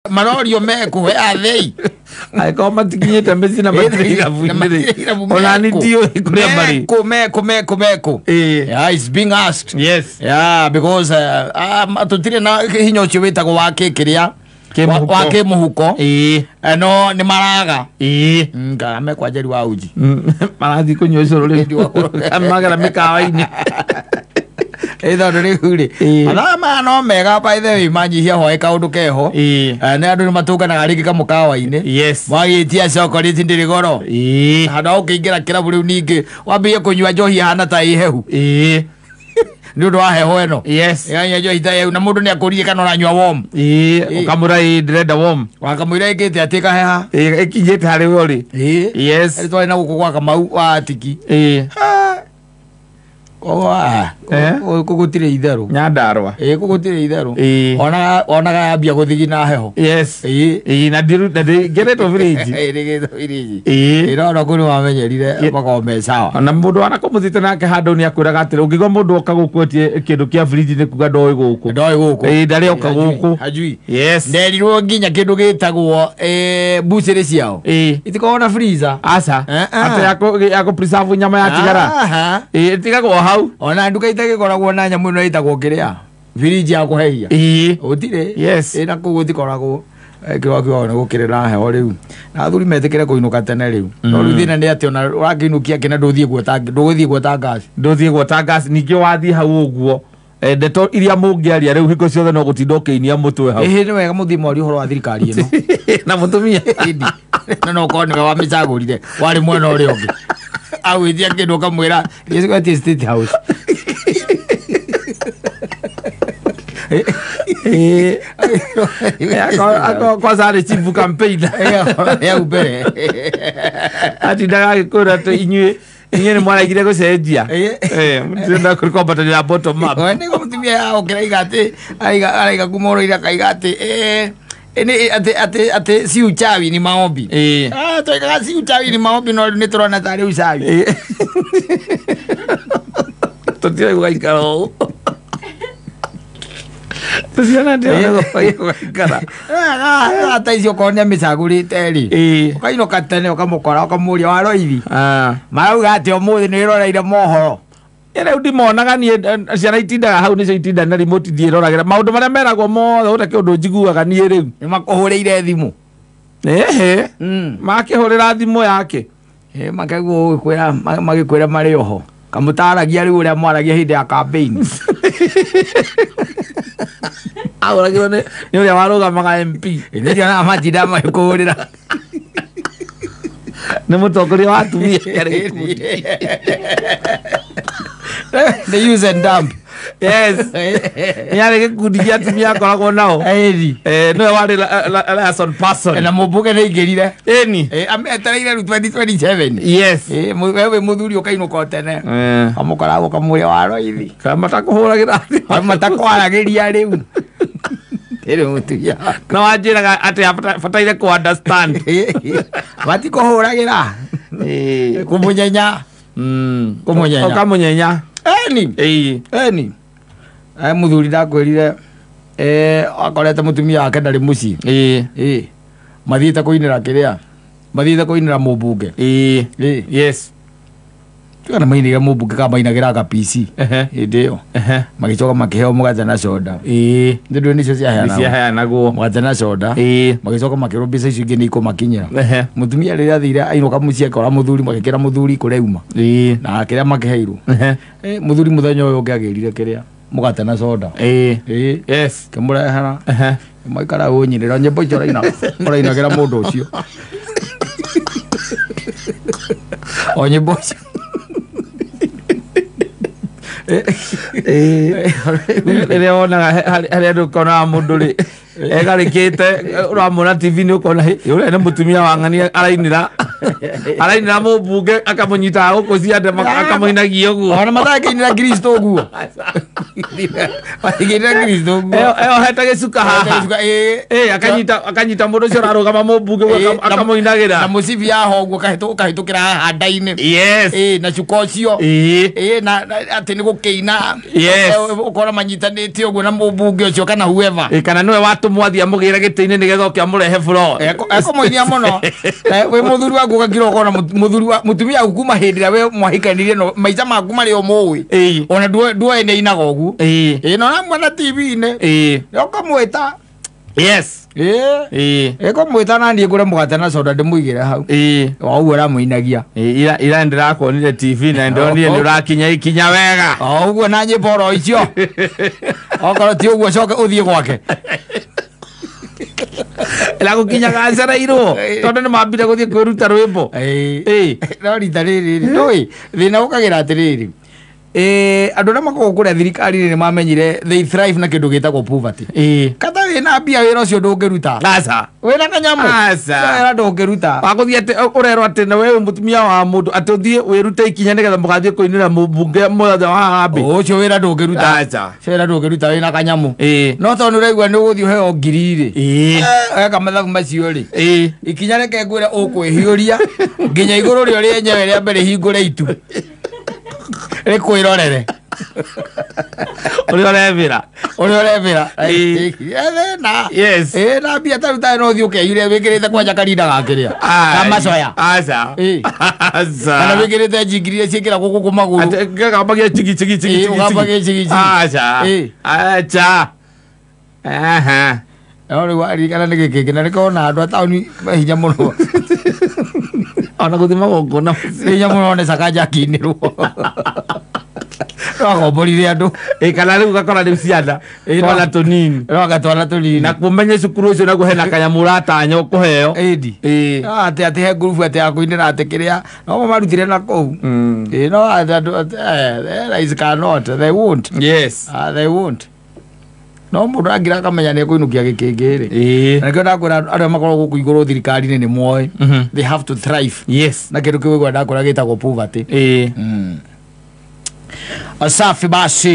Marorio meku where are they? Angĩkorwo matikinyĩte mĩciĩ na matirĩ irabu-inĩ rĩ, ona ni ndiũĩ kũrĩa marĩ. Meku meku meku meku. Yeah, it's being asked. Yes. Yeah, because tutire na hinya ũcio wĩtagwo wa kĩkĩrĩa Kĩmũhuko. wa kĩmũhuko. No nĩ maraga. Ngara mekwa Njeri wa uji. Marathiĩ kũnyua ũcũrũ rĩu magera mĩkawa-inĩ. Tondũ rĩu rĩ, mathaa maya no mega by the way manyihia hwaĩ kaũndũ keho. Nĩ andũ nĩ matũnganaga rĩngĩ kamũkawa-inĩ. Yes. Mwagĩtia chocolate ndĩrĩ goro. Handũ ha ũkĩingĩra kĩrabu rĩu ningĩ wambĩrĩrie kũnyua njohi ĩhana ta ĩ hehu. Nĩ ũndũ wa heho ĩno. Yes. Ĩganyua njohi ta hehu na mũndũ nĩ akũrie kana ũranyua warm. Ũkamwĩra ĩĩ ndĩrenda warm. Wakamwĩra ĩkĩte atĩ ĩkaheha. Ĩkinyĩte harĩ we ũrĩ. Yes. Rĩ twarĩ na gũkũ gwa Kamau wa Tiki. Gũkũ gũtirĩ itherũ. Nyandarũa. Gũkũ gũtirĩ itherũ. Onaga yambia gũthigina heho. Yes. Na ndĩngeretwo fridge. Ĩrĩgĩtwo fridge. Ĩrona kũu nĩwamenyerire makoragwo me sawa. Ona mũndũ wanakũmũthite nake handũ nĩ akwĩraga atĩrĩ ũngĩigua mũndũ oka gũkũ etie kĩndũ kĩa fridge nĩ kuga ndoĩ gũkũ. Ndoĩ gũkũ. Ndarĩ oka gũkũ. Hajui. Yes. Nderirwo nginya kĩndũ gĩtagwo mbucĩrĩ ciao. Itikoragwo na freezer. Aca. Atĩ ya kũ preserve nyama yatigara. Ĩtigagwo hau. Ona nduka itagĩkoragwo na nyamũ ĩno ĩtagwo kĩrĩa firiji ya kũhehia. Gũtirĩ. Yes. Na kũu gũtikoragwo. Kĩo kiugaga nĩ gũkĩrĩ na heho rĩu. Na athuri metĩkĩre kũinũka tene rĩu. No rĩu thĩna nĩ atĩ ona ũrakĩinũkia kĩna ndũthiĩ guota, ndũgũthiĩ guota gas. Ndũthiĩ guota gas ningĩ wathiĩ hau ũguo. Ndeto iria mũngĩaria rĩu hingo ciothe no gũtinda ũkĩinia mũtwe hau. Ĩhĩ nĩ wega mũthiĩ mwarie ũhoro wa thirikari ĩno. Na mũtumia. Ĩndi. Na no ũkorwo nĩwe wamĩcagũrire warĩ mwena ũrĩa ũngĩ. Agwĩtia kĩndũ ũkamwĩra gĩcigo State House. Kwanza arĩ chief campaign. Ya mbere. Atindaga agĩkwĩra atĩ inyuĩ nĩ mwaraigire gũcenjia. Mũtirenda kwambatĩria bottom up. Nĩguo mũtumia okĩra atĩ araiga kuma ũroire akaiga atĩ atĩ si uchawi ni maombi. Twaigaga si uchawi ni maombi no rĩu nĩ tũrona tarĩ uchawi. Tũtirĩ gũgaikara ũũ. Tũciana ndĩrona gũgaikara. Ta icio okorwo nĩ amĩcagũrĩte rĩ, ũkainũka tene ũkamũkora ũkamũria waroithi. Marauga atĩ ũmũthĩ nĩ wĩroreire mohoro. Rĩu ndimonaga niĩ ciana itindaga hau nĩcio itindaga na remote ndiĩroragĩra maũndũ marĩa meragwo mothe gũtarĩ kĩũndũ njiguaga niĩ rĩu. Nĩ makũhũrĩire thimũ. Ĩhĩ. Makĩhũrĩra thimũ yake. Makaigua ũgĩkwĩra magĩkwĩra marĩ oho. Kamũtaragia rĩu ũrĩa mwaragia hĩndĩ ya campaign. Ahũragĩrwo nĩ ũrĩa warũgamaga MP. Nĩ ndionaga matinda magĩkũhũrĩra. Nĩ mũtongoria wa atumia kĩarĩ gĩkundi. The use and dump. Yes. Nĩ arĩ gĩkundi kĩa atumia akoragwo nao. Nĩwe warĩ liaison person. Na mũmbunge nĩ aingĩrire. Ĩni. Ametereire rĩu 2027. Yes. We wĩ mũthuri ũkainũka o tene. Kamũkoragwo kamũrĩa waroithi. Kana matakũhũragĩra. Matakwaragĩria rĩu. Ĩrĩ mũtumia. Na wanjĩraga atĩ bataire kũ understand. Matikũhũragĩra. Kũmũnyenya. Kũmũnyenya. Ũkamũnyenya. Eni. Eni. Mũthuri ndakwĩrire akorete mũtumia wake ndarĩ mũciĩ. Mathiĩte kũinĩra kĩrĩa. Mathiĩte kũinĩra mũmbunge. Yes. Kana mainĩire mũmbunge kana mainagĩra ka PC. Hĩndĩ ĩyo. Magĩcoka makĩheo mũgate na soda. Nĩ ndũĩ nĩcio ciaheanagwo. Ciaheanagwo. Mũgate na soda. Magĩcoka makĩrwo mbeca icio ingĩ nĩ ikũmakinyĩra. Mũtumia rĩrĩa athire ainũka mũciĩ akora mũthuri magĩkĩra mũthuri kũrĩa auma. Na kĩrĩa makĩheirwo. Mũthuri mũthenya ũyũ ũngĩ agĩrire kĩrĩa mũgate na soda. Yes. Kĩmũrehera. Maikara ũnyinĩra nyĩmbo icio ũraina ũrainagĩra mũndũ ũcio. O nyĩmbo icio. Rĩrĩa wonaga harĩ andũ ũkonaga mũndũ rĩ egarĩkĩte ũramwona TV-inĩ ũkona ũrĩa nĩ mũtumia wa ng'ania arainĩra arainĩra mũmbunge akamũnyitaga gũkũ ciande akamũinagia ũguo. Ona matakĩinĩra Kristo ũguo. Matigĩrĩre Kristo ũguo. Eyohete gĩcuka haha. Ĩĩ. Ĩĩ, akanyita mũndũ ũcio ũrarũgama mũmbunge ũguo Ĩĩ, akamuinagĩra. Na mũcibi yaho ũguo ũkahĩtũkĩra haha nda-inĩ. Yes. Ĩĩ, na cuka ũcio. Ĩĩ. Ĩĩ, na atĩ nĩ gũkĩina. Yes. Ũkona manyitanĩte ũguo na mũmbunge ũcio kana whoever. Ĩĩ, kana nĩwe watũmwo athiĩ amũgĩre gĩtĩ-inĩ nĩgetha oke amũrehe floor. Ekũmũinia mũno. Na wĩ mũthuri waku ũgakira ũkona mũthuri wa mũtumia waku kuma hĩndĩ ĩrĩa we mwahikanirie no maica maku marĩa ũmũĩ. Ĩĩ. Ona nduoĩ nĩ ainaga ũguo. Ĩĩ. Ĩĩ, na ũramuona TV-inĩ. Ĩĩ. Ũkamwĩta. Yes. Ĩĩ. Ĩĩ. Ĩkũmwĩta na niĩ ngũre mũgate na soda ndĩmũigĩre hau. Ĩĩ. O ũguo ũramũinagia. Ĩĩ, ira ndĩrakuonire TV na ndonire nĩ ũrakinya ikinya wega. O ũguo na nyĩmbo oro icio. Okorwo ti ũguo coke ũthiĩ gwake. Ĩra gũkinya gacereirwo tondũ nĩ mambire gũthiĩ kwĩruta rwĩmbo. Ĩĩ. Ĩĩ. No rita rĩrĩ rĩ, ndũĩ thĩna ũkagĩra atĩrĩrĩ. Andũ arĩa makoragwo kũrĩa thirikari-inĩ nĩ mamenyire they thrive na kĩndũ gĩtagwo poverty. Ĩĩ. Kata wĩna mbia wĩra ũcio ndũngĩruta. Aca. Wĩna kanyamũ. Aca. Wĩra ndũngĩruta. Wagũthiĩ atĩ ũrerwo atĩ na we wĩ mũtumia wa mũndũ atĩ ũthiĩ wĩrute ikinya nĩgetha mũgathiĩ kũinĩra mũmbunge mũthenya wa harambee. Ũcio wĩra ndũngĩruta. Aca. Ũcio wĩra ndũngĩruta wĩna kanyamũ. Ĩĩ. No tondũ nĩ ũraigua nĩ ũgũthiĩ ũheo ngiri rĩ. Ĩĩ. Weka mathabu macio rĩ. Ĩĩ. Ikinya reke ngwĩre ũkwĩhiũria nginya igũrũ rĩo rĩenyewe rĩa mbere hingũre itu rĩkwĩrorere Ũrĩa ũrebĩra. ũrĩa ũrebĩra. Ĩĩ. Thĩna. Yes. Ĩĩ, na mbia ta rĩu tarĩ no ũthiĩ ũkeyure wĩkĩrĩte kwanja karinda gakĩrĩa kamacoya. Aca. Ĩĩ. Aca. Kana wĩkĩrĩte njingiri iria ciĩkĩragwo gũkũ magũrũ. Atĩ gakambagia chigi chigi chigi Ĩĩ, chigi. ũkambagia chigi chigi. Aca. Ĩĩ. Aca. Aha. No rĩu waririkana nĩ gĩkĩngĩ na nĩkona andũ a taũni me hinya mũno. Ona gũthiĩ magongona. Nĩ hinya mũno nĩ Sakaja akiinĩrwo. No akomborire andũ. Ĩĩ, kana rĩu ũgakora rĩu ciana. Ĩĩ, Twana tũnini. No agatwara tũnini. Na kũmenye cukuru ũcio naguo hena kanyamũ ũratanya ũkũheo. Ĩndi. Ĩĩ. No atĩ atĩ he ngurubu atĩ ya kũinĩra atĩ kĩrĩa no marutire na kũu. Ĩĩ, no atĩ andũ atĩ, cannot, they won't. Yes. Ah, they won't. No mũndũ angira akamenya nĩ ekũinũkia gĩkĩngĩ rĩ. Ĩĩ. Na nĩkĩo ndakwĩra arĩa makoragwo gũkũ igũrũ thirikari-inĩ nĩ moĩ. Mhm. They have to thrive. Yes. Na kĩndũ kĩu ndakwĩra gĩtagwo poverty. Ĩĩ. Asafi basi.